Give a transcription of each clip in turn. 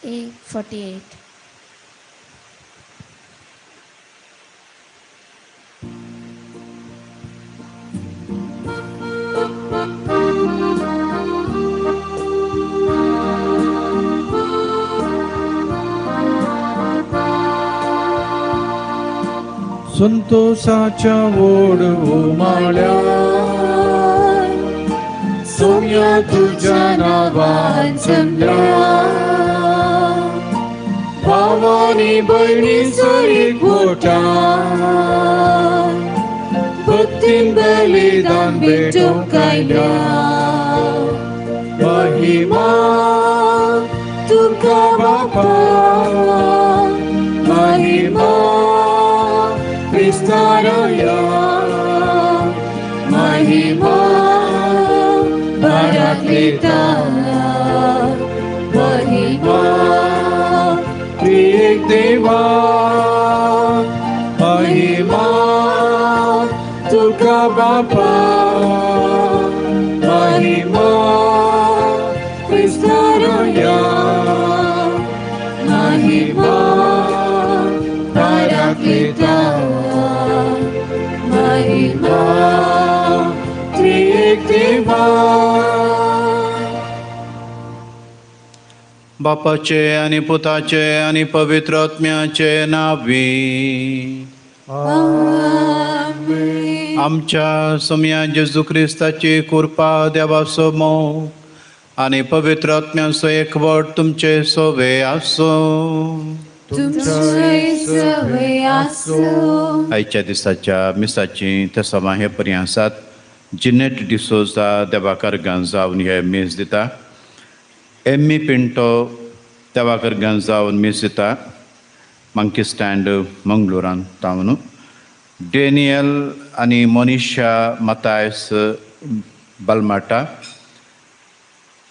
A 48. संतोषाच्या ओढ उमाळ्या सोम्या तुझ्या नावान जमल्या भावानी भयणी सरी गोटा भक्तीन बलिदान भेटूंक आयल्या महिमा तुका बापा महिमा क्रिस्ताराया महिमा पराक्लिता महिमा त्रिएक देवा महिमा तुका बापा महिमा क्रिस्ताराया महिमा पराक्लिता महिमा त्रिएक देवा. बापाचे आनी पुताचे आनी पवित्र आत्म्याचे नांवी आमच्या सोम्या जेजू क्रिस्ताची कृपा देवाचो मोग आनी पवित्र आत्म्याचो एकवट तुमचे सोवे आसूं. आयच्या दिसाच्या मिसाची तेसांवां हे पर्यंत आसात. जिनेट डिसोजा देवाकर गांजावन हे मीस दिता. एम्मी पिंटो देवाकर गांजावन मीस दिता मंकी स्टँड मंगलोरान तावन. डेनियल आनी मोनिशा मतायस बलमाटा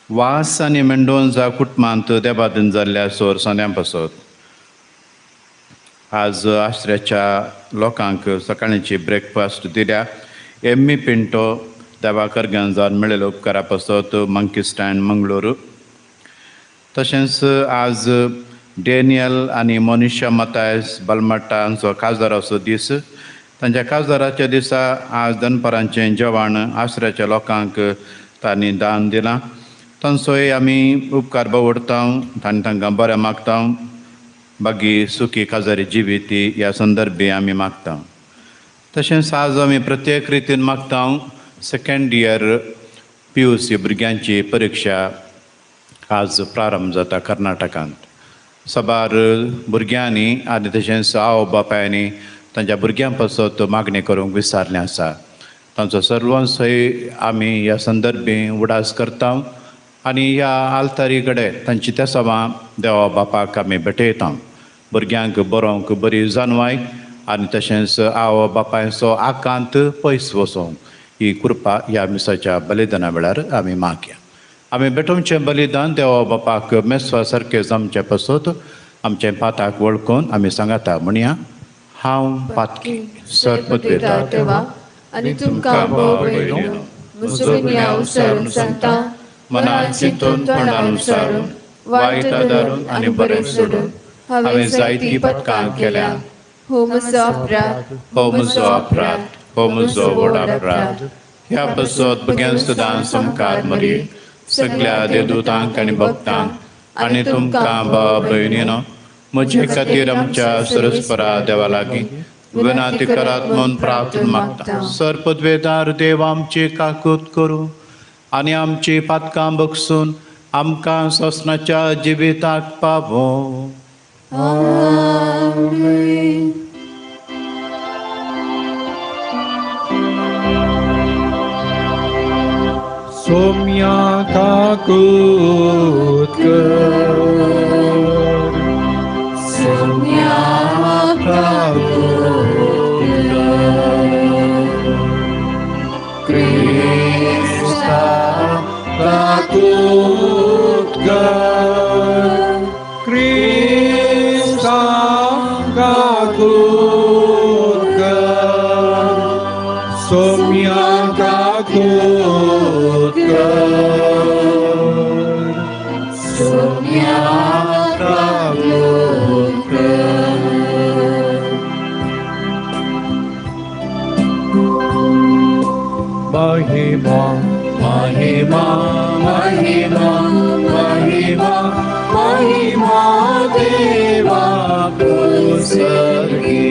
वास आनी मेंडोन्जा कुटुंबांत देवादीन जाल्ल्या सोर सोन्या पासत आज आश्र्याच्या लोकांक सकाळची ब्रेकफास्ट दिल्या. एम्मी पिंटो देवाकर गांजान मेळिल्लो उपकारा पासत मंकी स्टँड मंगळूर. तशेंच आज डेनियल आनी मोनिशा मतायस बलमट्टा हांचो काजाराचो दीस. तांच्या काजाराच्या दिसा आज दनपारांचें जेवण आश्र्याच्या लोकांक तांणी दान दिलां. तांचोय आमी उपकार बावडता आनी तांकां बरें मागता. बागी सुखी काजारी जिविती ह्या संदर्भी आमी मागता. तशेंच आज आमी प्रत्येक रितीन मागता सेकेंड इयर PUC भुरग्यांची परिक्षा आज प्रारंभ जाता कर्नाटकांत. साबार भुरग्यांनी आनी तशेंच आवय बापायांनी तांच्या भुरग्यां पासत मागणी करूंक विसारलें आसा. तांचो सर्वांचोय आमी ह्या संदर्भी उडास करता आनी ह्या आल्तारी कडेन तांची तेसांवां देवा बापाक आमी भेटयता. भुरग्यांक बरोवंक बरी जाणवाय आनी तशेंच आवय बापायचो आकांत पयस वचोंक ही कृपा ह्या मिसाच्या बलिदाना वेळार आमी मागया. आमी भेटोवचें बलिदान देवा बापाक मेसवा सारकें जमचें पासत आमचें पाताक वळखून आमी सांगाता म्हणया. हांव पातकी सरपदवेदार देवा आनी तुमकां म्हजो गुन्यांव विसरून सांगता मनान चिंतून तोंडान उचारून वायट धरून आनी बरें सोडून हांवें जायतीं पथकां केल्या. हो म्हजो अपराध, हो म्हजो अपराध, हो म्हजो व्हड अपराध. ह्या पासत भुरग्यां सदां समकार मरी सगळ्या देवदूतांक आनी भक्तांक आनी तुमकां भाव भयणीनो म्हजे खातीर आमच्या सरस्परा देवा लागीं विनंती करात म्हूण प्रार्थना मागता. सरपदवेदार देव आमची काकूत करूं आनी आमची पातकां बगसून आमकां सोसनाच्या जिविताक पावो. आमेन. सोम्या काकूत कर सोम्या काकूत कर क्रिस्ता काकूत कर क्रिस्ता काकूत कर सोम्या काकूत कर सोम्या महिमा महिमा महिमा देवा कुसर्गी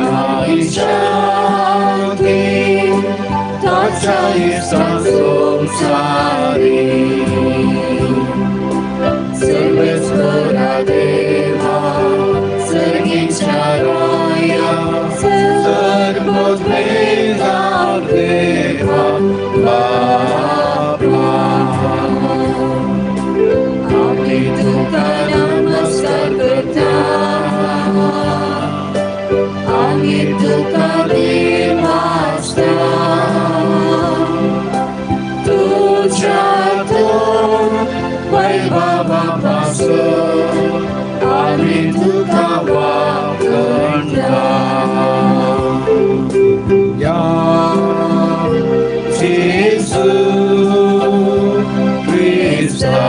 आनी शांती ताच्या इश्टां संवसारी सर्वेस्परा देवा सर्गीच्या राया सर्वोत्मेधा देवा बापा आमी तुका नमस्कार करता आमी तुका देवास्ता तुझ्या तोंड वैभवा पासून आमी तुका वाखणता. या जेजू क्रिस्ता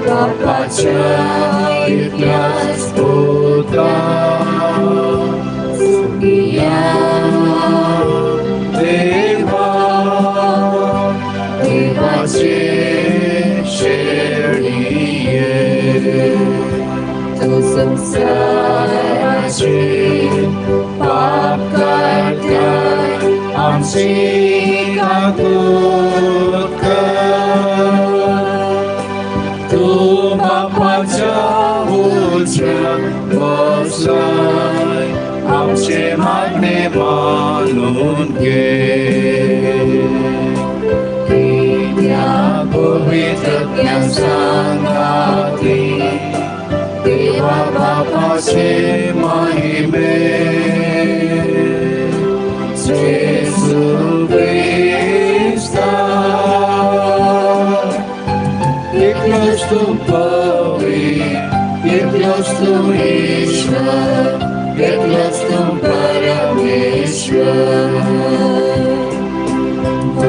बापाच्या इतल्याच पुता सुखिया देवा देवाचे शेळये तूं संवसाराचे पाप काडटाय आमची काकूत कर. तूं बापाच्या उजव्या बसलाय आमचे मागणे मानून घे. कित्याक पवित्र सांगाती देवा बापाचे महिमे जेजू क्रिस्ता एकलोच तूं पवित्र एकलोच तूं ईश्वर एकलोच तूं परमेश्वर.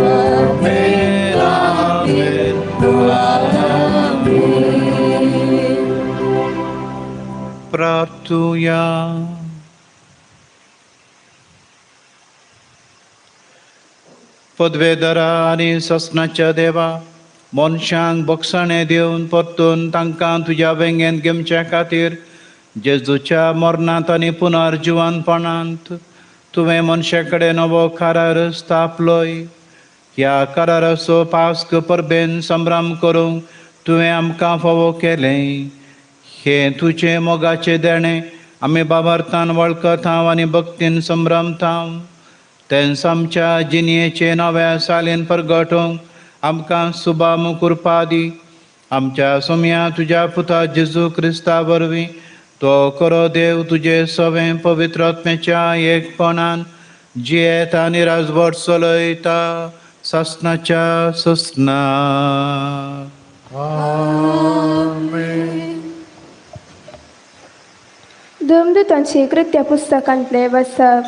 आमेन आमेन आमेन. प्रार्थुया. पदवेदरा आनी ससनाच्या देवा मनशांक बक्षाणें दिवन परतून तांकां तुज्या वेंगेंत घेवच्या खातीर जेजूच्या मरणांत आनी पुनर्जिवनपणांत तुवें मनशा कडेन नवो करार स्थापलोय. ह्या कराराचो पास्क परबेन संभ्रम करूंक तुवें आमकां फावो केलें. हें तुजें मोगाचें देणें आमी बाबार्थान वळखता आनी भक्तीन संभ्रमता. तेंच आमच्या जिणयेचे नव्या सालीन परगटूंक आमकां सुबाम कृपा दी. आमच्या सोम्या तुज्या पुता जेजू क्रिस्ता वरवीं तो खरो देव तुजे सवें पवित्र आत्म्याच्या एकपणान जियेता आनी राजवट चलयता सासनाच्या ससना. आमेन. धर्मदूतांची कृत्या पुस्तकांतले वाचप.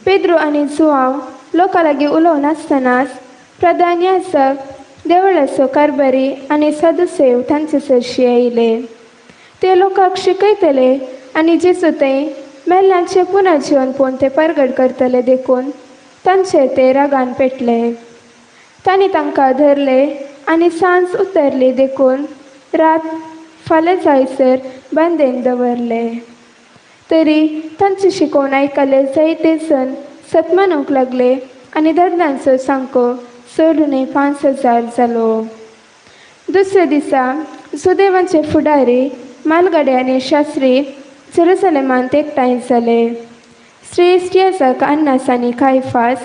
पेद्रू आनी जुआंव लोकां लागीं उलोवनासतनाच प्रधान याजक देवळाचो कारभारी आनी सदुसेव तांचे सरशी आयले. ते लोकांक शिकयतले आनी जेजू थंय मेल्ल्यांचे पुनर्जिवन पळोवन ते परगट करतले देखून तांचे ते रागान पेटले. तांणी तांकां धरले आनी सांज उतरली देखून रात फाल्यां जायसर बांदेन दवरले. तरी तांची शिकवण आयकले जायते जण सतमानूंक लागले आनी दादल्यांचो सांको चड उणें 5000 जालो. दुसऱ्या दिसा सुदैवांचे फुडारी मालगाडे आनी शास्त्री जेरुसलेमांत एकठांय जाले. श्रेश्ठ याजक अन्नास आनी कायफास,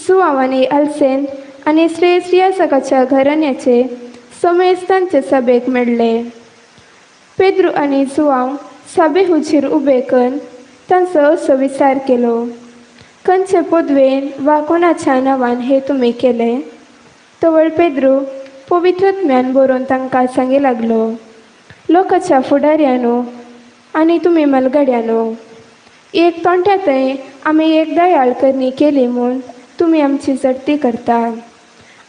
जुआंव आनी अल्सेन आनी श्रेश्ठ याजकाच्या घराण्याचे समेस्त तांचे सभेक मेळ्ळे. पेद्रू आनी जुआंव सभे हुजीर उबे करून तांचो असो विचार केलो, खंयचे पदवेन वा कोणाच्या नांवान हें तुमी केलें? तवळ पेद्रू पवित्र आत्म्यान बरोवन तांकां सांगी लागलो, लोकांच्या फुडाऱ्यानो आनी तुमी मलगड्यानो, एक तोंट्या थंय आमी एक दयाळ करणी केली म्हूण तुमी आमची जडती करता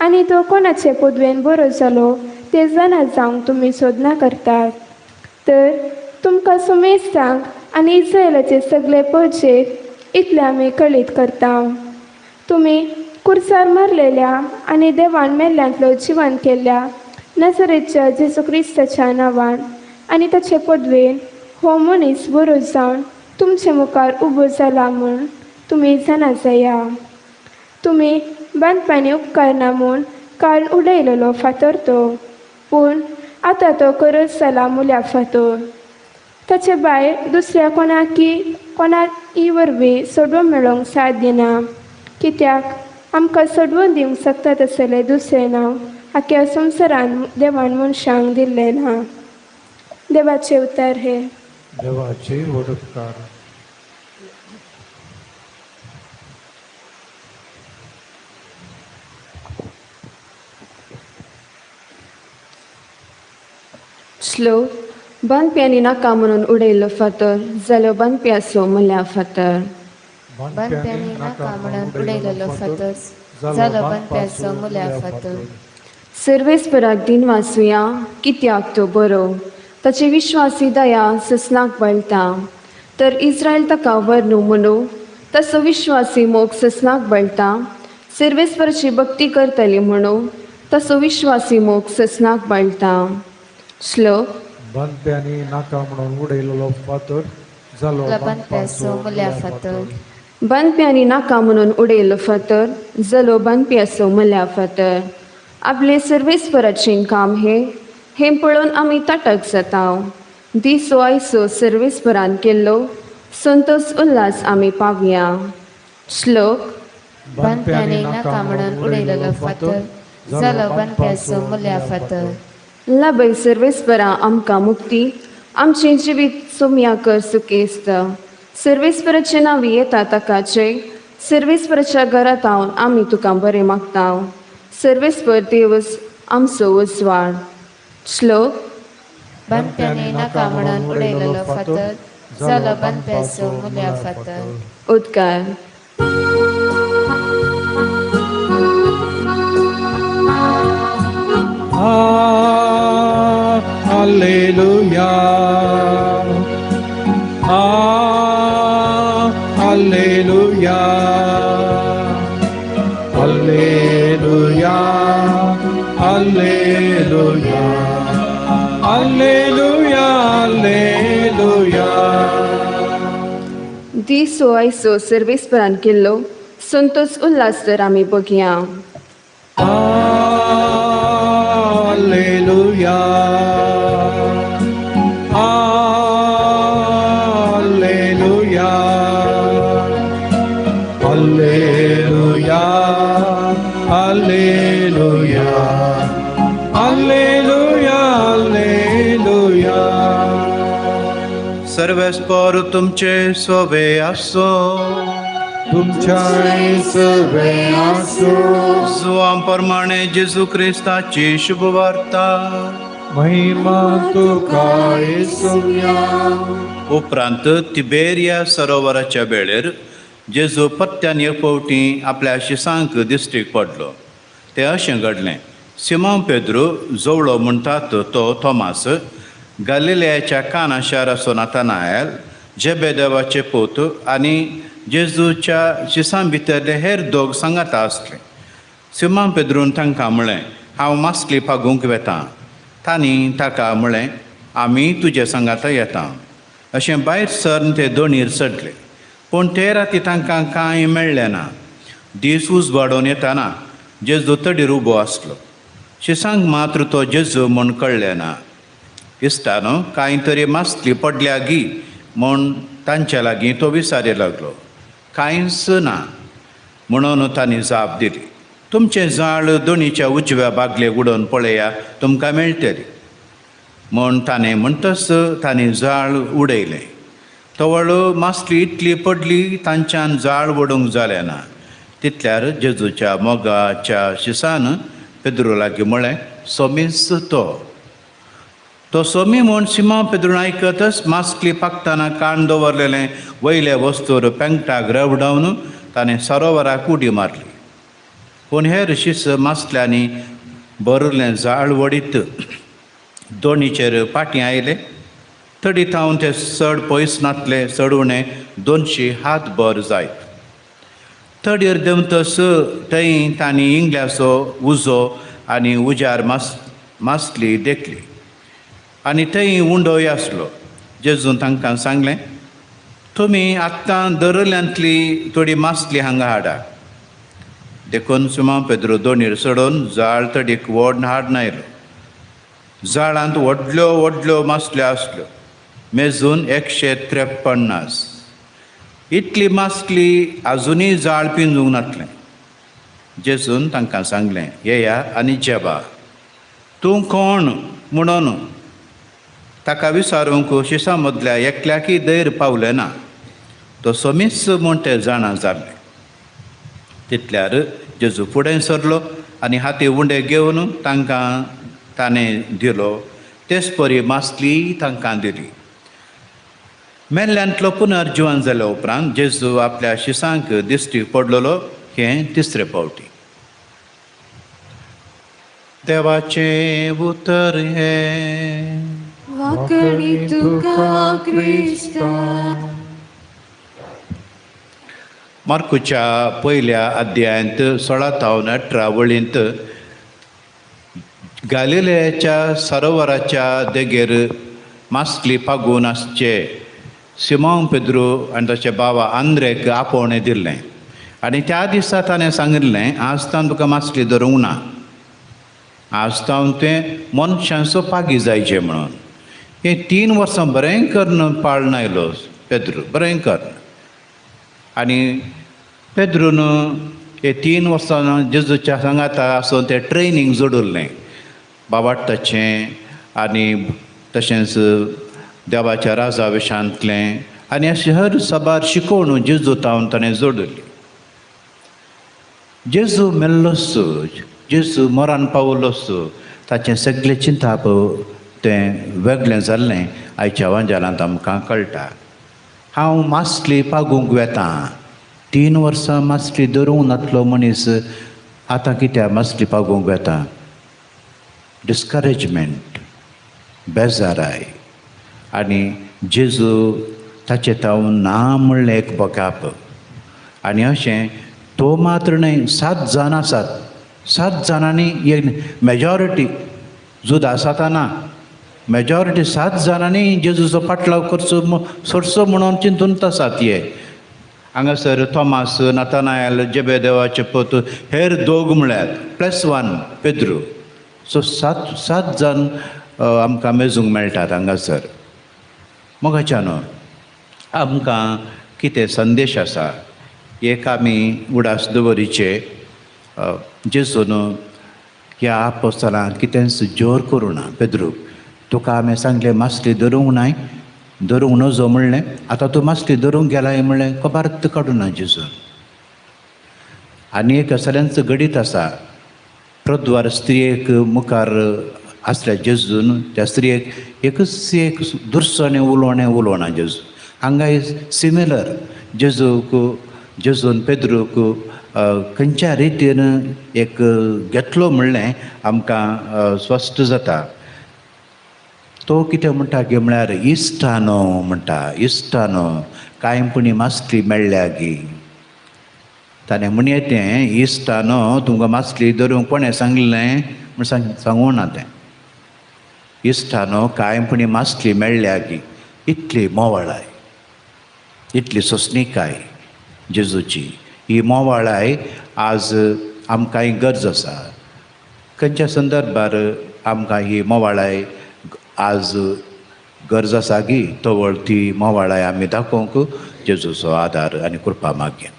आनी तो कोणाचे पदवेन बरो जालो ते जाणा जावंक तुमी सोदना करतात. तर तुमकां सुमेस्तांक आनी इस्रायलाचे सगळे पौजेक इतले आमी कळीत करता, तुमी कुर्सार मारलेल्या आनी देवान मेल्ल्यांतलो जिवन केल्ल्या नजरेच्या जेजू क्रिस्ताच्या नांवान आनी ताचे पदवेन हो मनीस बरो जावन तुमचे मुखार उबो जाला म्हूण तुमी जाणा जाया. तुमी बांदपानी उपकारना म्हूण काळ उडयलेलो फातर तो, पूण आतां तो करत जाला मुल्या फातर. ताचे भायर दुसऱ्या कोणाकी वरवीं सोडोवंक मेळोंक साध्य ना, कित्याक आमकां सोडवून दिवंक शकता तसलें दुसरें नांव आख्या संवसारान देवान मनशांक दिल्लें ना. देवाचे उतर हे. देवाचे व्हड उपकार. श्लोक. बांदप्यांनी नाका म्हणून उडयलो फातर जालो बांदप्याचो मुल्या फातर. बांदप्यांनी नाका म्हणून उडयलेलो फातर जालो बांदप्याचो मुल्या फातर. सर्वेस्पराक दिन वाचुया, कित्याक तो बरो, ताचे विश्वासी दया ससनाक बळटा. तर इस्रायल ताका वर्णू म्हणू, तसो विश्वासी मोग ससनाक बळटा. सर्वेस्पराची भक्ती करतली म्हणू, तसो विश्वासी मोग ससनाक बळटा. श्लोक. बांदप्यांनी नाका म्हणून उडयलेलो फातर जालो बांदप्याचो मुल्या फातर. बांदप्यांनी नाका म्हणून उडयलो फातर जालो बांदप्याचो मुल्या फातर. आपले सर्वेस्पराचें काम हें, हें पळोवन आमी ताटक जाता. दीस आयसो सर्वेस्परान केल्लो संतोष उल्हास आमी पावया. श्लोक. बांदप्यांनी नाका म्हणून उडयलेलो फातर जालो बांदप्याचो मुल्या फातर. लाभय सर्वेस्परा आमकां मुक्ती, आमचें जिवीत सोम्या कर सुकेस्त. सर्वेस्पराचें नांव येता ताकाचे, सर्वेस्पराच्या घरांत हांव आमी तुका बरें मागता. सर्वेस्पर देवस आमचो उजवाड. श्लोक. बांदप्यांनी नाका म्हणून उडयलेलो फातर जालो बांदप्याचो मुल्या फातर. उदकार. Alleluia, Alleluia, Alleluia, Alleluia, Alleluia, Alleluia. दीस आयसो सर्वेस्परान केल्लो संतोष उल्हास तर आमी बघया. Alleluia, Alleluia, Alleluia, Alleluia, Alleluia, Alleluia. सर्वेस्पर तुमचे सोबे आसो, तुमच्याय सवे आसो. जुवां प्रमाणे जेजू क्रिस्ताची शुभवार्ता. महिमा तुका येसुया. उपरांत तिबेरिया सरोवराच्या वेळेर जेजू पत्त्यान एक फावटी आपल्या शिसांक दिश्टीक पडलो. तें अशें घडलें, सिमांव पेद्रू जवळो म्हणटात तो थॉमास, गालिलेयाच्या काना शाराचो नातानायल, जेबेदेवाचे पूत आनी जेजूच्या शिसां भितरले हेर दोग सांगाता आसले. सिमांव पेद्रून तांकां म्हळें, हांव मासली पागूंक वेतां. तांणी ताका म्हळें, आमी तुजे सांगाता येता. अशें भायर सरन ते दोणीर चडले, पूण ते राती तांकां कांय मेळ्ळें ना. दीस उजवाडून येताना जेजू तडीर उबो आसलो. शिसांक मात्र तो जेजू म्हूण कळ्ळें ना. इश्टानो, कांय तरी मासली पडल्या गी म्हूण तांच्या लागीं तो विचारी लागलो. कांयच ना म्हणून तांणी जाप दिली, तुमचें जाळ दोणीच्या उजव्या बागलेक उडोवन पळया, तुमकां मेळटली. म्हूण ताणें म्हणटच तांणी जाळ उडयलें. तवळ मासली इतली पडली तांच्यान जाळ वडूंक जालें ना. तितल्यार जेजूच्या मोगाच्या शिसान पेद्रू लागीं म्हळें, सोमीच तो. तो सोमी म्हूण सिमांव पेद्रून आयकतच मासली पाकतना कान दवरलेलें वयले वस्तूर पेंगटाक रवडावन ताणें सरोवराक उडी मारली. पूण हे शीस मासल्यांनी भरिल्लें जाळ वडीत दोणीचेर पाटी आयले. तडी थावन ते चड पयस नातले, चड उणें 200 हात भर जायत. तडयेर देंवतस थंय तांणी इंगल्याचो उजो आनी उजार मासली देखली आनी थंय उंडोय आसलो. जेजून तांकां सांगलें, तुमी आत्तां दरल्यांतली थोडी मासली हांगा हाडा. देखून सिमांव पेद्रू दोणीर चडोवन जाळ तडीक व्हड हाडून आयलो. जाळांत व्हडल्यो व्हडल्यो मासल्यो आसल्यो, मेजून 153. इतली मासली आजुनूय जाळ पिंजूंक नासलें. जेजून तांकां सांगलें, येया आनी जेवा. तूं कोण म्हणून ताका विचारूंक शिसां मदल्या एकल्याकय धैर्य पावलें ना. तो सोमीच म्हूण ते जाणा जाल्ले. तितल्यार जेजू फुडें सरलो आनी हाती उंडे घेवन तांकां ताणें दिलो. तेच परी मासली तांकां दिली. मेल्ल्यांतलो पुनर्जिवन जाल्या उपरांत जेजू आपल्या शिसांक दिश्टी पडलेलो हें तिसरे फावटी. देवाचें उतर हें. वाकणी तुका क्रिस्ता. मार्कुच्या पयल्या अध्यायांत 16 तावन 18 वळींत गालिलेच्या सरोवराच्या देगेर मासली पागून आसचे सिमांव पेद्रू आनी ताचे बाबा आंद्रेक आपोवणें दिल्लें आनी त्या दिसा ताणें सांगिल्लें, आज तावन तुका मासली धरूंक ना, आज तावन तुवें मनशांचो पागी जायचें म्हणून. हें 3 वर्सां बरें करून पाळण आयलो पेद्रू, बरें करून. आनी पेद्रून हे 3 वर्सां जेजूच्या सांगाता आसून तें ट्रेनींग जोडिल्लें, बाबाट्टाचें आनी तशेंच देवाच्या राजा विशांतलें आनी अशें हर सबार शिकोवन जेजू तावन ताणें जोडिल्ली. जेजू मेल्लोस, जेजू मरान पावलोस, ताचें सगळें चिंताप तें वेगळें जाल्लें आयच्या वांजालांत आमकां कळटा. हांव मासली पागूंक वेतां. 3 वर्सां मासली धरूंक नातलो मनीस आतां कित्याक मासली पागूंक वेता? डिस्करेजमेंट, बेजाराय आनी जेजू ताचे तावन ना म्हणलें एक बकाप. आनी अशें तो मात्र न्हय, 7 जाण आसात. 7 जाणांनी एक मेजॉरिटी जुद आसाता ना, मेजॉरिटी 7 जाणांनी जेजूचो पाटलाव करचो सोडचो म्हणून चिंतून आसात. हे हांगासर थॉमास, नथानायल, जेबेदेवाचे पोत, हेर 2 म्हळ्यार +1 पेद्रू. सो 7 जाण आमकां मेजूंक मेळटात हांगासर. मोगाच्यान आमकां कितें संदेश आसा एक आमी उडास दवरीचे. जेजून ह्या आपोस्तलांक कितेंच जोर करूं ना. पेद्रू, तुका हांवें सांगलें मासली धरूंक नाय, धरूंक नजो म्हणलें, आतां तूं मासली धरूंक गेलाय म्हणलें, खबर काडूं ना जेजून. आनी एक सगळ्यांच घडीत आसा, प्रद्वार स्त्रियेक मुखार आसल्या जेजून त्या स्त्रियेक एकच एक दुरसणें उलोवणें उलोवना जेजू. हांगाय सिमिलर जेजूक, जेजून पेद्रूक खंयच्या रितीन एक घेतलो म्हणलें आमकां स्पश्ट जाता. तो कितें म्हणटा गे म्हळ्यार इश्टानो म्हणटा, इश्टानो कांय मासली मेळ्ळ्या गी. ताणें म्हणये तें इश्टानो तुमकां मासली धरूंक कोणें सांगलें म्हण सांगूं ना तें. इश्टानो कांय मासली मेळ्ळ्या गी. इतली मोवाळाय, इतली सोंसणीकाय जेजूची. ही मोवाळाय आज आमकांय गरज आसा. खंयच्या संदर्भार आमकां ही मोवाळाय आज गरज आसा गी, तवळ ती मोवाळाय आमी दाखोवंक जेजूचो आदार आनी कृपा मागया.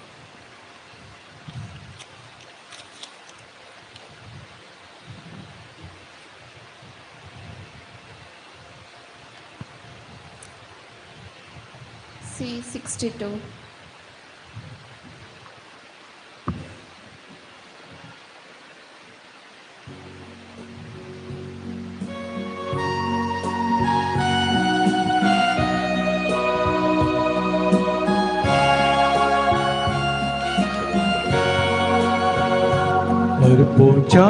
C62. अर्पोच्या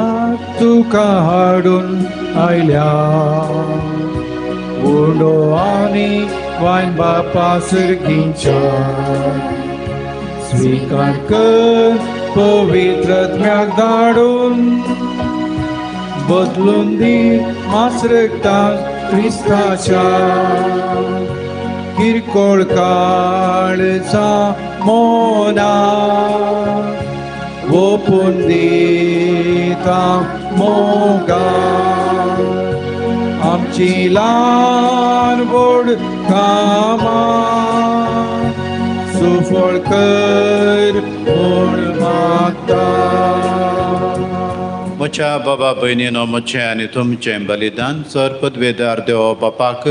तुका हाडून आयल्या उंडो आनी वायन बापा सर्गीच्या. स्वीकार कर पवित्र आत्म्याक धाडून बदलून दी मास रक्तान क्रिस्ताच्या किरकोळ काळजा मोना ओपून दिता मोगा आमची ल्हान व्हड कामां सुफळ कर म्हूण मागता. म्हज्या बाबा भयणीनो म्हजें आनी तुमचें बलिदान सर पदवेदार देव बापाक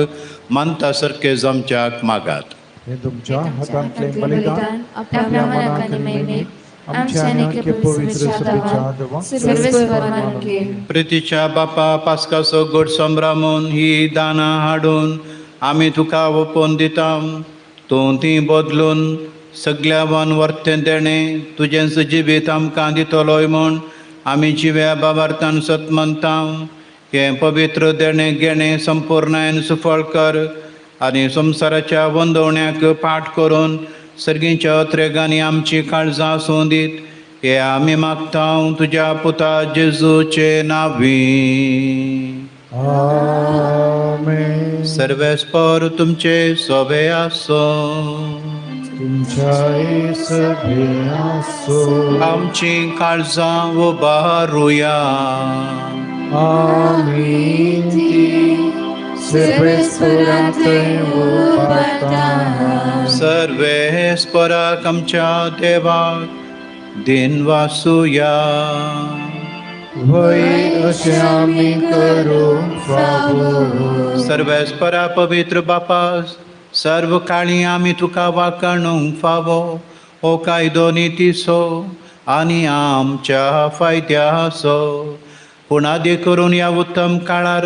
मानता सारकें जमच्याक मागात. हें तुमच्या हातांतलें बलिदान आपल्या मनाक आनी महिमेक आमच्या आनी पवित्र सभेच्या सर्वेस्पर मानून घे. प्रितीच्या बापा पास्काचो गोड संभ्रमून ही दानां हाडून आमी तुका ओपून दिता. तूं ती बदलून सगल्या वन वर्तें देणें तुजेंच जिवीत आमकां दितलोय म्हूण आमी जिव्या बाबार्थान सत मानता. हें पवित्र देणें घेणें संपूर्णायन सुफळ कर आनी संवसाराच्या वंदवण्याक पाठ करून सर्गीच्या अत्रेगांनी आमची काळजां आसूं दीत. हे आमी मागता तुज्या पुता जेजूचे नांवी. आमेन. सर्वेस्पर तुमचे सोबे आसूं. तुमच्याय सगळे आसूं. आमची काळजां उबारुया. आमी ती सर्वेस्परांतय उबारता. सर्वेस्पराक आमच्या देवाक दिन वासुया. वय अशें आमी करूंक फावो. सर्वेस्परा पवित्र बापा सर्व काळी आमी तुका वाकाणूंक फावो हो कायदो नितीचो आनी आमच्या फायद्याचो. पूण आदी करून ह्या उत्तम काळार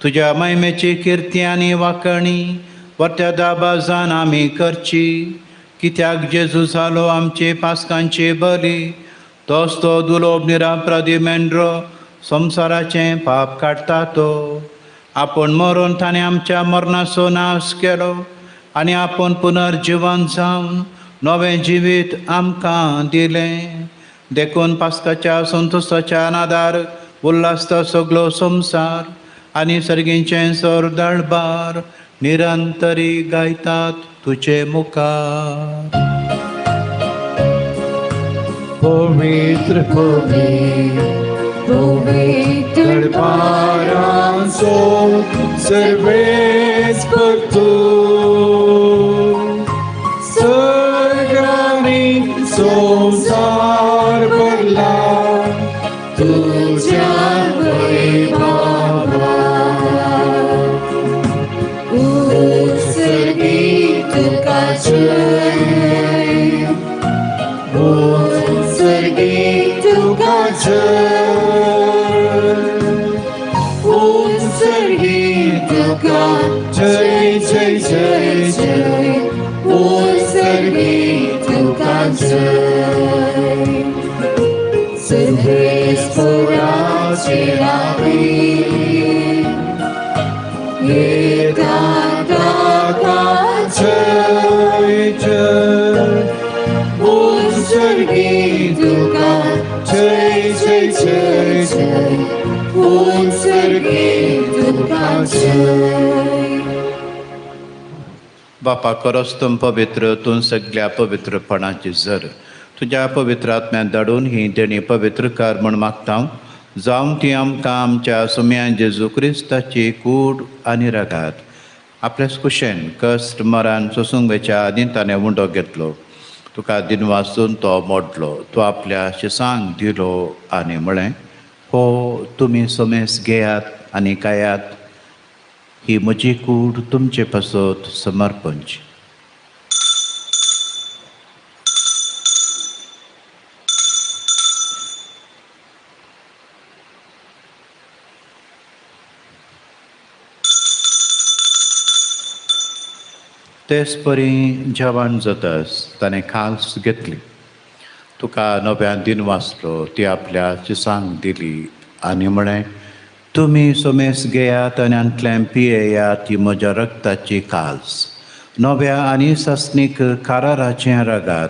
तुज्या महिमेची किर्ती आनी वाकणी वरत्या दाबाजान आमी करची. कित्याक जेजू जालो आमचे पास्कांचे बली तोच तो दुलोब निरापराधी मेंढरो संवसाराचें पाप काडटा तो. आपूण मरून ताणें आमच्या मरणाचो नाश केलो आनी आपूण पुनर्जिवन जावन नवें जिवीत आमकां दिलें. देखून पास्काच्या संतोशाच्या नादार उल्हासता सगलो संवसार आनी सर्गीचें सर दळबार निरंतरी गायतात तुजे मुखार. पवित्र पवित्र पवित्र दरबारांचो सर्वेस्पर तूं सर्गांनी संवसार भरला तुज्या वैभवान. उत्सर्गी तुका जय उत्सर्गी तुका जय उत्सर्गी तुका जय जय जय जय उत्सर्गी तुका जय. सर्वेस्पराचे नांवी येता ताका जय जय उत्सर्गी तुका जय जय जय जय उत्सर्गी तुका जय. बापा खरोच तूं पवित्र तूं सगल्या पवित्रपणाची जर तुज्या पवित्र आत्म्यान धाडून ही देणी पवित्र कर म्हूण मागता. जावं ती आमकां आमच्या सुम्या जेजू क्रिस्ताची कूड आनी रगात आपल्याच कुशेन कश्ट मरान सोसूंक वेच्या आदीं ताणें उंडो घेतलो. तुका दिन वाचून तो मोडलो. तो आपल्या शिसांक दिलो आनी म्हळें, हो तुमी समेस घेयात आनी खायात. ही म्हजी कूड तुमचे पासत समर्पणची. तेच परी जेवण जातस ताणें खास घेतली. तुका नव्यान दिन वाचलो. ती आपल्या शिसांक दिली आनी म्हळें, तुमी सोमेस घेयात आनी हांतल्यान पियेयात. ही म्हज्या रक्ताची काल्स नव्या आनी सासणीक काराराचें रगात.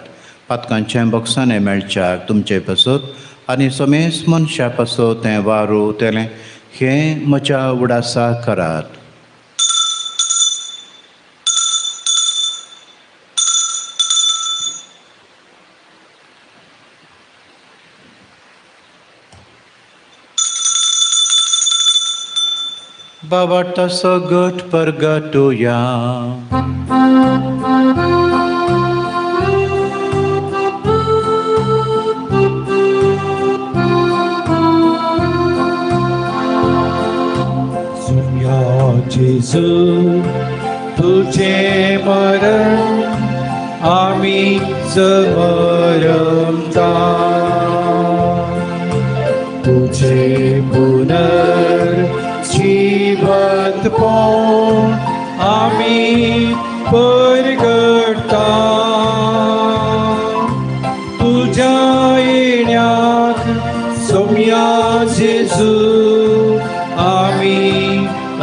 पातकांचें बक्षाणें मेळच्याक तुमचे पासत आनी समेस मनशा पासत तें वारूतलें हें म्हज्या उडासा करात. बाबा तसो गट परगटुया. सुया जेजू तुझे मरण आमी समरता, तुझे पुनर्जीवंतपण आमी परगटता, तुझ्या येण्याक सोम्या जेजू आमी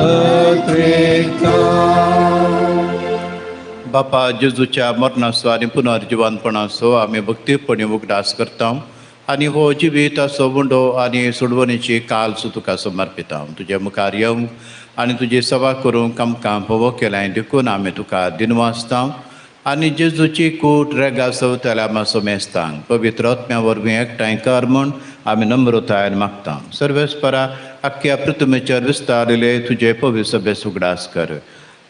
अत्रेकता. बापा जेजूच्या मरणाचो आनी पुनर्जिवंतपणाचो आमी भक्तीपणी उगडास करता आनी हो जिवीताचो उंडो आनी सोडवणेची काल तुका समर्पिता. तुजे मुखार येवंक आनी तुजी सेवा करूंक आमकां फावो केलाय देखून आमी तुका दिनवासता आनी जेजूची कूट रेगा सवतल्या आमा मेस्तांक पवित्र आत्म्या वरवीं एकठांय कर म्हूण आमी नम्रतायेन मागता. सर्वेस्परा आख्ख्या पृथ्वीचेर विस्तारिल्ले तुजे पवित्र सभेस उगडास कर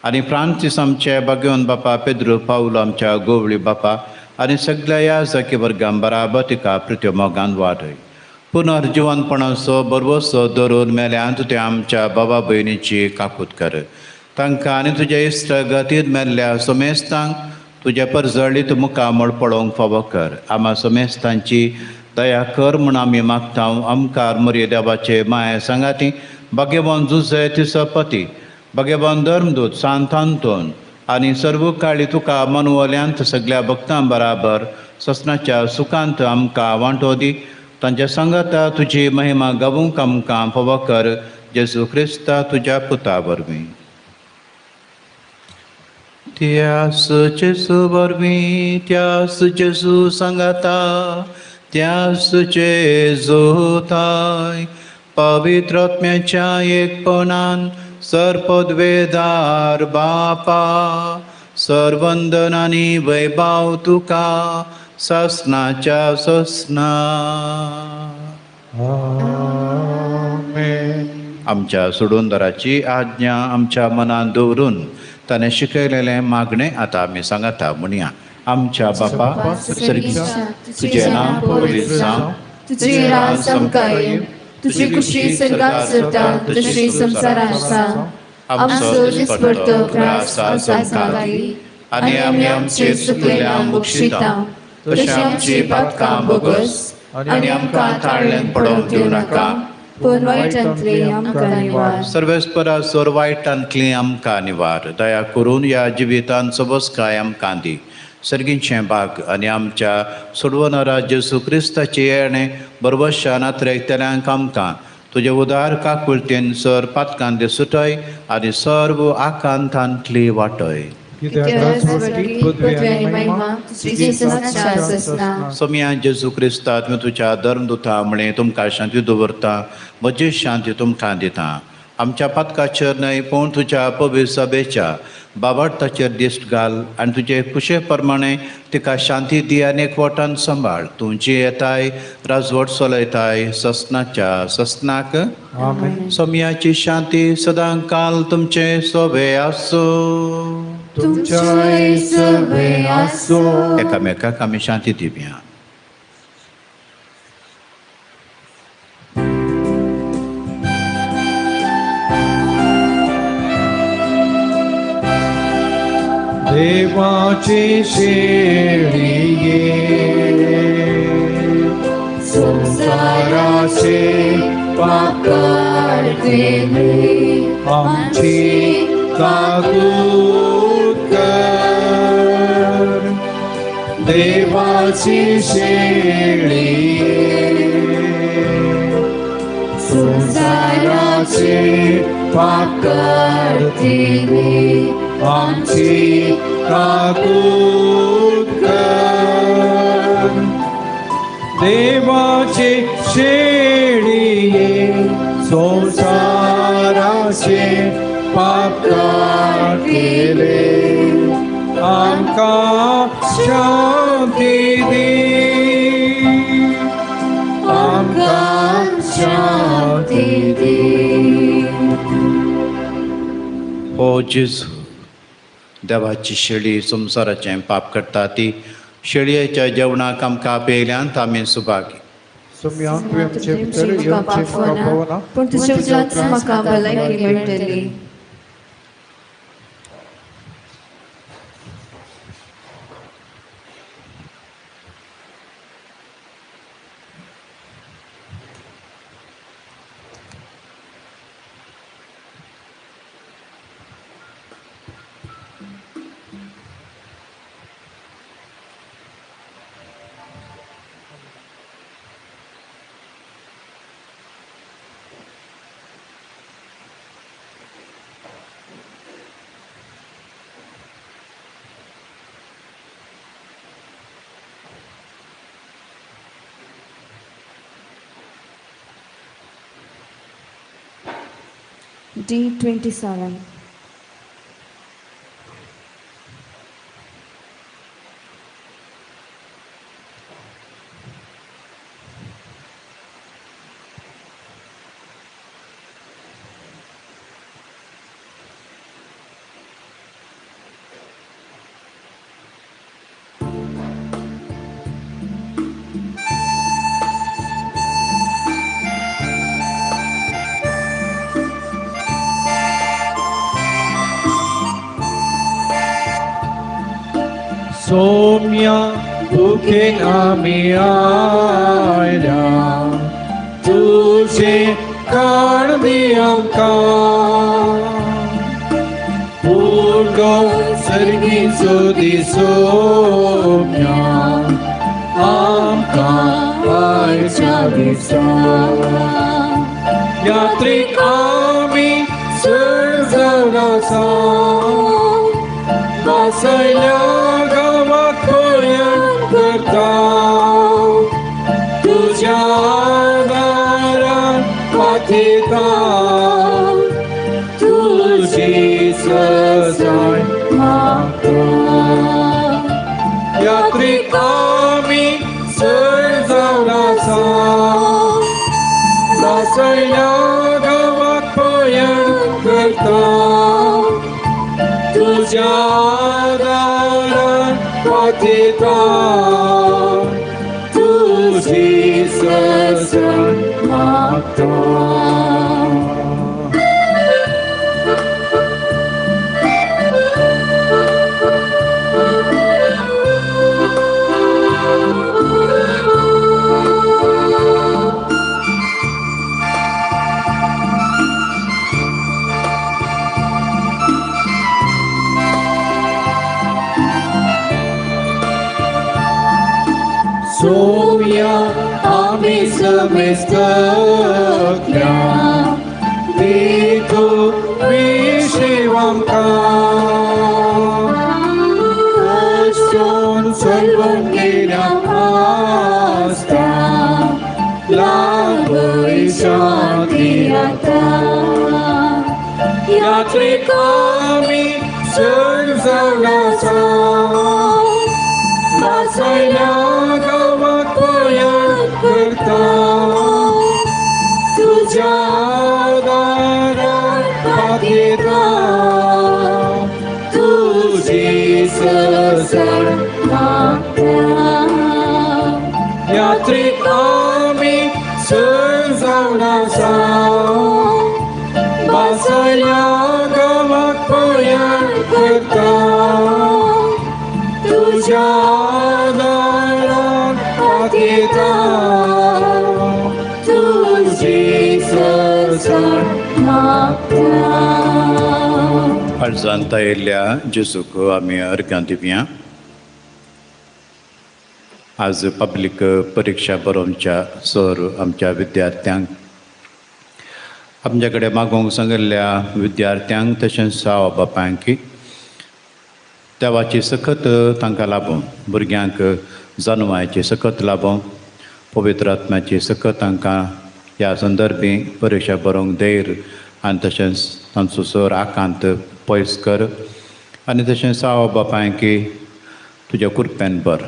आनी फ्रांसीस आमचे भाग्यवन बापा पेद्रू पावलो आमच्या गोवळी बापा आनी सगळ्या ह्या जाकी वर्गां बराबर तिका पृथ्वी मोगान वाडय. पुनर्जिवनपणाचो बरवसो धरून मेल्यांत ते आमच्या बाबा भयणीची काकूत कर. तांकां आनी तुज्या इश्ट गतीत मेल्ल्या समेस्तांक तुज्या परजळीत मुखामळ पळोवंक फावो कर. आमा समेस्तांची दया कर म्हूण आमी मागता. आमकार मोरये देवाचे माये सांगाती भाग्यवान जुजे तिसो पती भाग्यवान धर्मदूत सांत आंतोन आनी सर्व काळी तुका मनवल्यांत सगळ्या भक्तां बराबर ससनाच्या सुखांत आमकां वांटो दी. तांच्या सांगाता तुजी महिमा गावूंक आमकां फावो कर. जेजू क्रिस्ता तुज्या पुता वरवीं. त्यास जेजू वरवीं, त्यास जेजू सांगाता, त्यास जेजूताय पवित्र आत्म्याच्या एकपणान सर्पद्वेदार बापा सर्वंदन आनी वैभाव तुका ससनाच्या ससना. आमेन. आमच्या सोडूनदाराची आज्ञा आमच्या मनान दवरून ताणें शिकयलेलें मागणें आतां आमी सांगता म्हणया. आमच्या बापा सर्गीच्या तुजें नांव पवित्र जावं, तुजें राज आमकां येवं, तुजी खुशी स्वर्गांत जाता तशी संवसारांत आसा. आमचो दिसपडतो ग्रास आज आमकां दी आनी आमी आमचे चुकलेल्यांक बक्षिता तशें आमची पातकां बोगस आनी आमकां ताळ्ळें पडोवंक दिवं नाका, पूण वायटांतली आमकां निवार. सर्वेस्परा सोर वायटांतली आमकां निवार. दया करून ह्या जिवितान सबसकाय आमकां दी. सर्गीचें भाग आनी आमच्या सोडवणारा जेजू क्रिस्ताचें येणें बरबश्या नात्रेकतल्यांक आमकां तुजे उदार काकुळतेन सर पातकांतले सुटय आनी सर्व आकांतांतली वाटय. सोम्या जेजू क्रिस्ता तुवें तुज्या धर्मदुता म्हळें तुमकां शांती दवरता, म्हजी शांती तुमकां दिता. आमच्या पातकाचेर न्हय पूण तुज्या पवित्र सभेच्या बाबार्थाचेर दिश्ट घाल आनी तुजे खुशे प्रमाणे तिका शांती दी आनी एकवटान सांबाळ. तूं जी येताय राजवट चलयताय ससनाच्या ससनाक. सोम्याची शांती सदां काल तुमचे सोबे आसूं. तुमच्याय सवे आसूं. एकामेकाक आमी शांती दिवया. देवाचे शेळये संसाराचे पाप काडतेले आमची काकूत कर. देवाची शेळये संसाराचे पाप काडतेले आमची काकूत कर. पाप काडटले आमकां शांती दी आमकां शांती दी. ओ जेजू, देवाची शेळी संवसाराचें पाप करता ती शेळयेच्या जेवणाक आमकां आपयल्यान आमी सुभागी. सोम्या तुवें आमचे भितर येवचें म्हाका पावना, पूण तुजे उपरांत म्हाका भलायकी मेळटली. D27. Somya भुकेन आमी आयल्या तुजें काण दी आमकां पुर्गो सर्गीचो दी सोम्या आमकां आयच्या दिसा. यात्रीक आमी चड जावन आसा वासयल्या गांवाक प्रयाण करता तुज्या दारान वाटेता तुजी सजाय मागता. यात्रीक आमी चड जावन आसा वासयल्या गांवाक प्रयाण करता तुज्या दारान वाटेता तुजी सजाय मागता. सोम्या आमी समेस्तल्या दी तूं विशेव आमकां कश्टून चलून गेल्या आसता लागय शांती आतां. यात्रीक आमी चड जावन आसा वासयल्या गांवाक प्रयाण करता तुज्या दारान वाटेता तुजी सजाय मागता. यात्रीक आमी चड जावन आसा वासयल्या गांवाक प्रयाण करता तुज्या दारान वाटेता तुजी सजाय मागता. अर्जांत आयिल्ल्या जेजूक आमी अर्घां दिवया. आज पब्लीक परिक्षा बरोवच्या सर आमच्या विद्यार्थ्यांक आमच्या कडेन मागोवंक सांगिल्ल्या विद्यार्थ्यांक तशेंच आवय बापायंक देवाची सकत तांकां लाभों, भुरग्यांक जानवायची सकत लाभों, पवित्र आत्म्याची सकत तांकां ह्या संदर्भी परिक्षा बरोवंक धैर्य आनी तशेंच तांचो सर आकांत पयस कर आनी तशेंच आवय बापायंकी तुज्या कृपेन बर.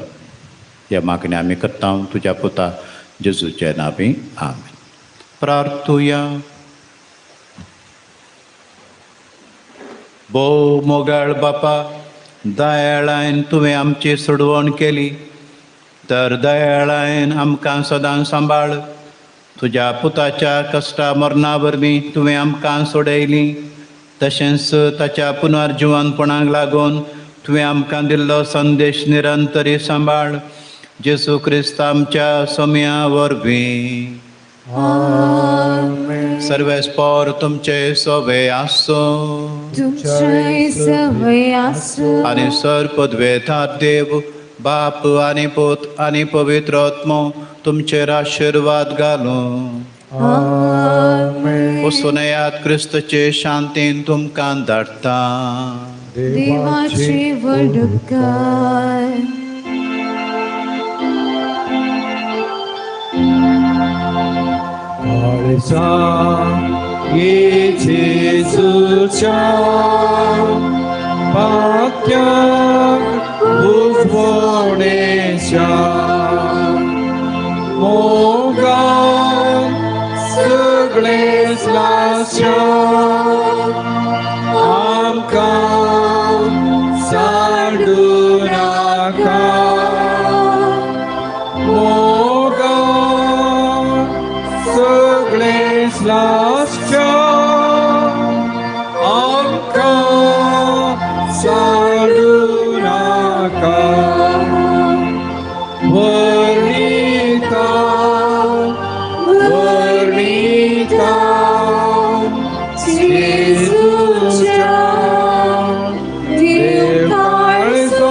ह्या मागणी आमी करता तुज्या पुता जेजूचे नांवी, आमेन. प्रार्थुया. भोव मोगाळ बापा, दयाळायन तुवें आमची सोडवण केली तर दयाळायन आमकां सदां सांबाळ. तुज्या पुताच्या कश्टा मरणा वरवीं तुवें आमकां सोडयली, तशेंच ताच्या पुनर्जिवनपणाक लागून तुवें आमकां दिल्लो संदेश निरंतरी सांबाळ. जेजू क्रिस्त आमच्या सोम्या वरवीं. सर्वेस्पोर तुमचे सोवे आसूं आनी सर पदवेतार देव बाप आनी पूत आनी पवित्र आत्मो तुमचेर आशिर्वाद घालूं. वचूनयात क्रिस्तचे शांतीन तुमकां धाडटा. देवाचे व्हड उपकार. काळजा ये जेजूच्या पाक्याक उजवणेच्या मोगान सगळेच लासच्या आमकां साडू नाका. मोगान सगळेच लासच्या आमकां साडू नाका. वर्णिता वर्णिता जेजूच्या देव काळजो.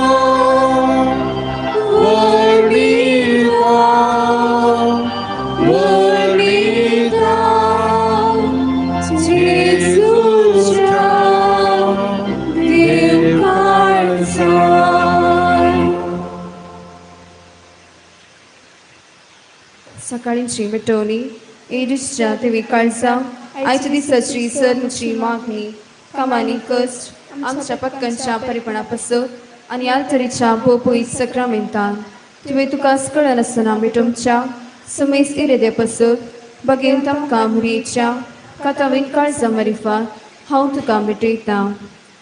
वर्णिता वर्णिता जेजूच्या देव काळजो. सकाळींची मिटवणी एरिसच्या देवी काळजा आयच्या दिसाची सरची मागणी कामांनी कश्ट आमच्या पक्कांच्या परिपणा पासत आनी आल्तरीच्या भोवपोईत सक्रामेंतान तुवें तुका कळनासतना मिटोवच्या सुमेस इरेदे पासत बगेन तामकां मुरयेच्या कातावीन काळजा मरिफात हांव तुका मिटयतां.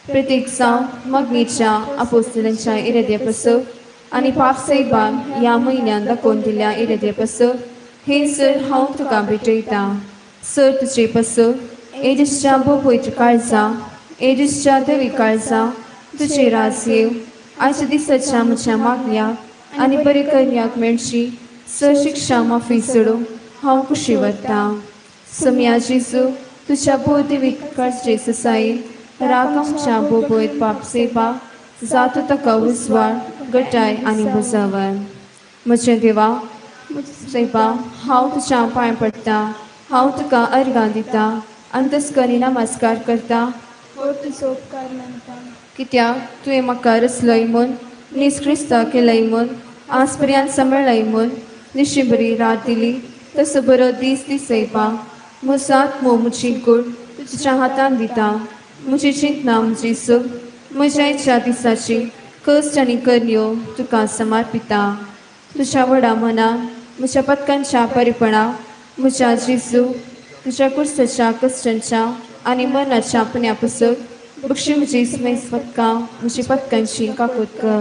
प्रत्येक जावं मागणेच्या आपोस्तलांच्या इरेदे पासत आनी पापसाहेबान ह्या म्हयन्यान दाखोवन दिल्या इरेदे पासत हे सर हांव तुका भेटयतां. सर तुजे पासत एजिसच्या भोपयच्या काळजा एजिसच्या देवी काळजा तुजे राज येव. आयच्या दिसाच्या म्हज्या मागण्याक आनी बरे करण्याक मेळची सर शिक्षा माफी सोडूंक हांव कुशी वतां. सोम्या जेजू तुज्या भोव देवी काळजे ससायेन राग आमच्या भोपयत पापसेबा जातो ताका उजवाड गटाय आनी बुजावर. म्हज्या देवा सायबा हांव तुज्या पांय पडटा, हांव तुका अर्गां दिता, अंतस्करी नमस्कार करता. तुजो उपकार मानता. कित्याक तुवें म्हाका रचलय म्हूण, नीज क्रिस्ता केलय म्हूण, आज पर्यंत सांबाळ्ळय म्हूण निशी बरी रात दिली तसो बरो दीस दिसयपा. म्हजो आत्मो म्हजी कूड तुज्या हातान दिता. म्हजी चिंतना म्हजी सूख म्हज्या इच्छा दिसाची कश्ट आनी करण्यो तुका समर्पिता. तुज्या व्हडा मनान म्हज्या पत्कांच्या परिपणा म्हज्या जेजू तुज्या कुर्साच्या कश्टांच्या आनी मनाच्या पुण्या पासत बक्षी म्हजी स्मेस पदकां म्हजी पदकांची काकूत कर.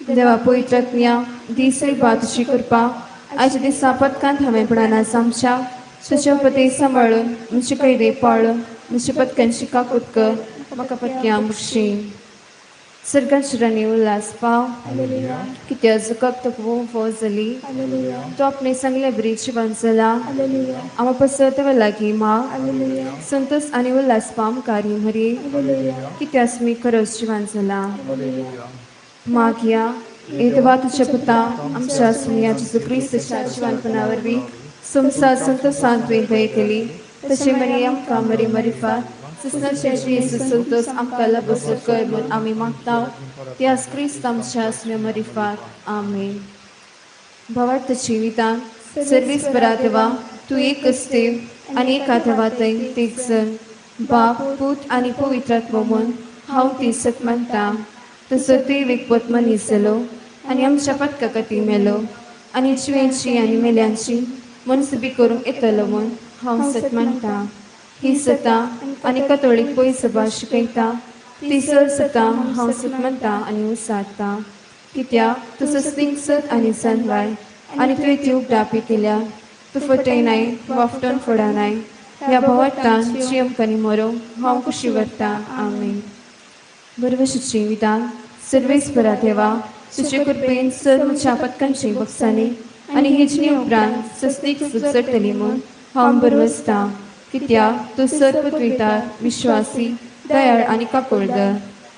देवा पवित्रज्ञा दीस बा तुजी कृपा आयच्या दिसा पदकांत हांवें पडना आमच्या तुज्या उपदेश सांबाळून म्हजे कैदे पाळून म्हजी पदकांची काकूत कर. म्हाका पदक्यां बक्षी सर्गाची राणी उल्हास पाव. कित्याक जुकप तुका फो जाली तो आपणे सांगले बरी जिवन जाला. आमा पसत लागीं मा संतोष आनी उल्हास पाव कार्य मरी कित्यास मी खरोच जिवन जाला. मागया देवा तुज्या पुता आमच्या सुन्या जेजू क्रिस्ताच्या जिवनपणा वरवीं संवसार संतोषान तुवें दया केली तशें मरी आमकां मरी मरिफात सुसनाचे जेजू संतोष आमकां लाभसो कर म्हूण आमी मागता. त्यास क्रिस्त आमच्या सुन्या मरिफात. आमेन. भावार्थ जिवितान सर्वीस बरा देवा तूं एकच देव आनी एका देवा थंय तीग जण बाप पूत आनी पवित्र आत्मो म्हूण हांव ती सत मानता. तसो देव एकपत मनीस जालो आनी आमच्या पथका खातीर मेलो आनी जिवेंची आनी मेल्यांची मनसुबी करूंक येतलो म्हूण हांव सत मानता. ही सता आनी कथोळीक पयसभा शिकयता ती सर सता हांव सत मानता आनी उसारता. कित्याक तूं सस्तीक सत आनी जानवाय आनी तुवें ती उगडापी केल्या. तूं फटयनाय वाफटोन फोडनाय. ह्या भोवार्थान जियमकांनी मरो हांव कुशी व्हरता. आमेन. बरवशीचें विधान. सर्वेस्परा देवा, तुजे कृपेन सर म्हज्या पथकांची बक्षांनी आनी हेजणी उपरांत सस्तीक सूख चडटली म्हूण हांव बरवसता. कित्याक तूं सर पृथ्वीतार विश्वासी दयाळ आनी काकोळदर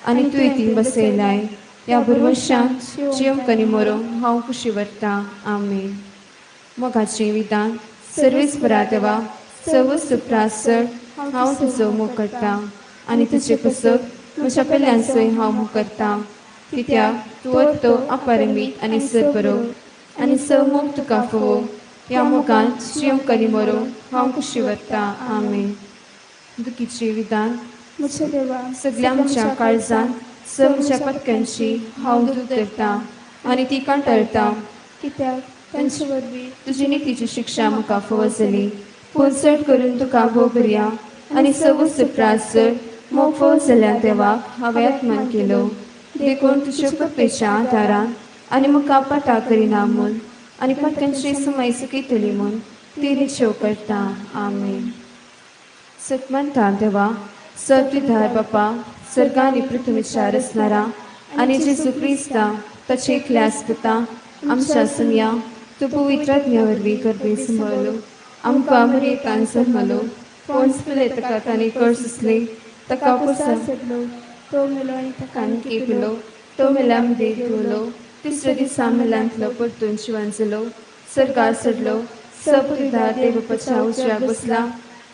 आनी तुवें ती बसयलाय. ह्या बरवशान जियमकांनी मरो हांव कुशी व्हरता. आमेन. मोगाचें विधान. सर्वेस्परा देवा, सर्व सुप्रासर हांव तुजो मोग करता आनी तुजे पसत म्हज्या पेल्यांचोय हांव मोग करता. कित्याक तूं अर्थ अपरिमीत आनी सर बरो आनी स मोग तुका फोव. ह्या मोगान जियमकांनी मरो हांव कुशी व्हरता. आमेन. दुखीचें विधान. म्हज्या देवा, सगळ्या म्हज्या काळजान स म्हज्या पथकांची हांव दूख धरता आनी ती कंटाळटा. कित्याक तांचे वरवीं तुजी नितीची शिक्षा म्हाका फावो जाली. पूण चड करून तुका भोव बरया आनी सगळो सुप्रासर मोग फावो जाल्या देवाक हांवें अपमान केलो. देखून तुज्या कृपेच्या आदारान आनी म्हाका पाटा करिना म्हूण आनी पात्यांची समय चुकयतली म्हूण ती निश्चेव करता. आमेन. सतमंता देवा, सर्वधार बापा, सर्गा आनी पृथ्वीच्या रचणारा आनी जेजू क्रिस्ता ताचे एकल्या आसपता आमच्या सुनया तूं पवित्र आत्म्या वरवीं गर्भे सांबाळलो. आमकां मरेतान जल्मलो. पोंस पिले ताका ताणें कळ सुचले. ताका पुरसार सोडलो तो मेलो आनी ताका आनी केपलो. तो मेल्या मदें धुवलो. तिसऱ्या दिसा मेल्यांतलो परतून जिवन जालो. सर्गार चडलो. सपुरधार देवपाच्या उजव्याक बसला.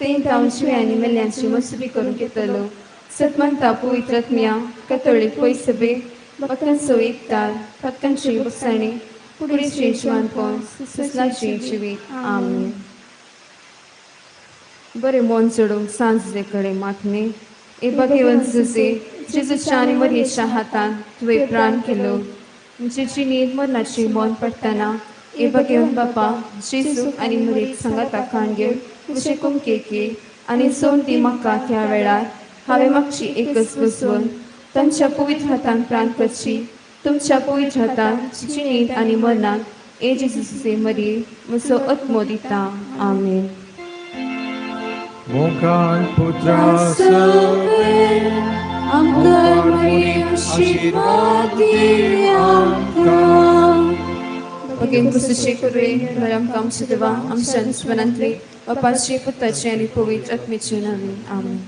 थंय तावन जिव्या आनी मेल्यांची मसुबी करूंक येतलो. सतमंता पवित्र आत्म्या कथोळीक पयसभे भक्तांचो एकतार भक्तांची बसाणी कुडीचें जिवनपण सुसलाचें जिवीत. आमेन. बरें मन चडोवंक सांजले कडेन मागणें. ए भगवंत जुजे, जेजूच्या आनी मरयेच्या हातान तुवें प्राण केलो. म्हजे जिणेंत मरणाची मन पडटना ए भगवंत बापा, जेजू आनी मरयेक सांगाता खाण घेवन म्हजे कुमकेक ये आनी सोड दी म्हाका त्या वेळार हांवें मागची एकच बसवून तांच्या पवित्र हातान प्राण करची. तुमच्या पवित्र हातान जिणेंत आनी मरणांत ए जेजू मरये म्हजो आत्मो दिता. आमेन. मोगान पुत्रा सवे आमकां मरे आशिर्वाद दी आमकां. भगेन कुसूचे करुये म्हळ्यार आमकां आमच्या देवा आमच्या दुस्मनांतले बापाचे पुताचे आनी पवित्र आत्मेचे नांवान. आमेन.